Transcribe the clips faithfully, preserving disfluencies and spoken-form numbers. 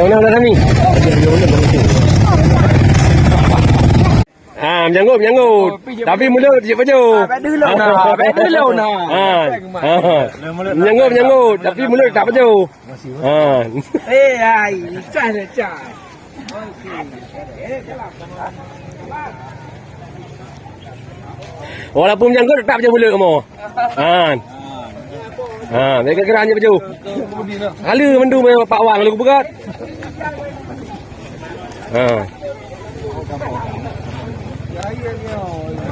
Nah, udah kami. Ah, menyanggut, menyanggut. Tapi mulut cek baju. Ah, bèk dulu nah, bèk dulu nah. Ah. Ah. Menyanggut, menyanggut. Tapi mulut tak baju. Ah. Eh, ai, cah, cah. Walaupun menyanggut, tetap je mulut kamu. Ha. Ha, mereka kira hanya baju. Kali mandum, eh, Pak Wang, lalu beugöt. Ha.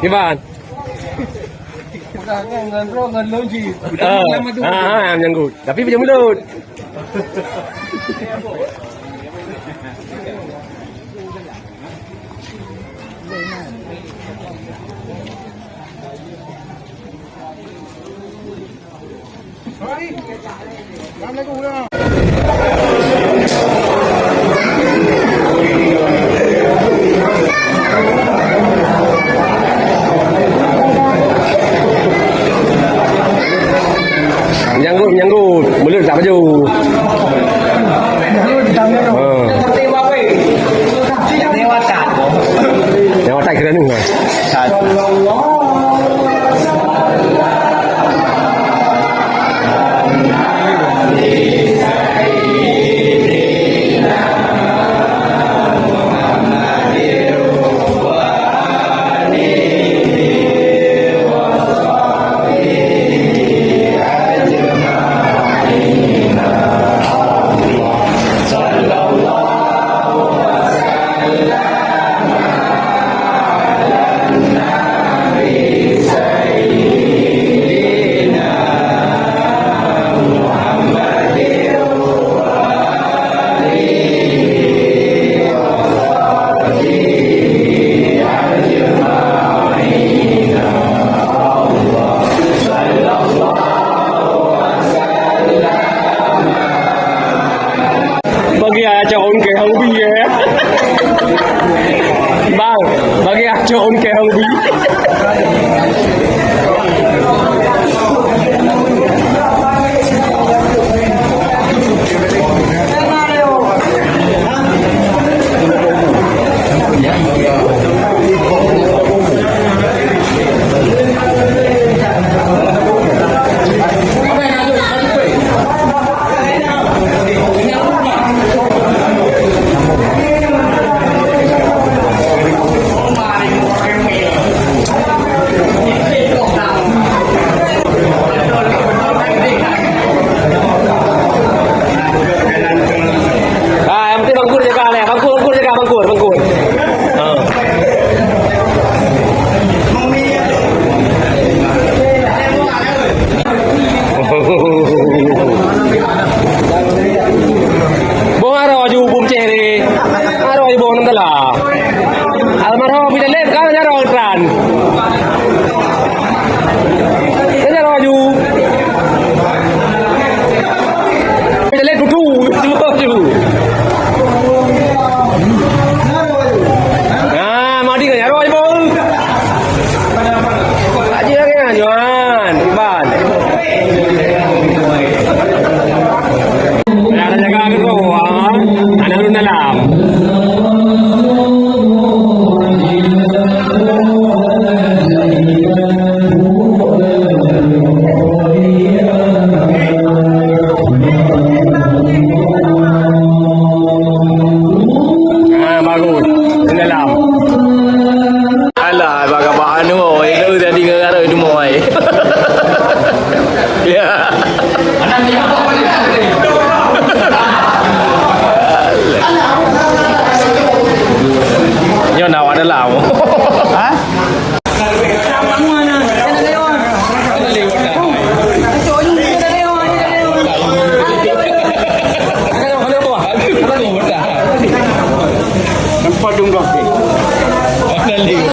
Kiban? Ha, ha, ha, menyanggut. Tapi baju mulut. Menyanggut, menyanggut. Mulut tak baju. Ha. Nyang watai keureuna. Bagi aja on ke hong bi, eh. Bang, bagi aja on ke hong bi. Ah, yang penting bangkur jaga, leh. Bangkur, bangkur jaga, bangkur, bangkur. Ha. Boh aro ju bum cere. Aro ju boh nang dalam. Almarhum Abu Jalil kan nyaro tran. Kan nyaro ju. Abu Jalil tutu, tutu ju. Nah, madi kan nyaro ju boh. Haji lagi kan, Johan, Iban. Nak jaga ke tu, ha? Anak lu dalam. Ah, bagus. Dalam. Alah, bak, bak anu, oh, itu tadi ngegaroi tu, moi. Ya. Nyoe na awak dalam. Ha?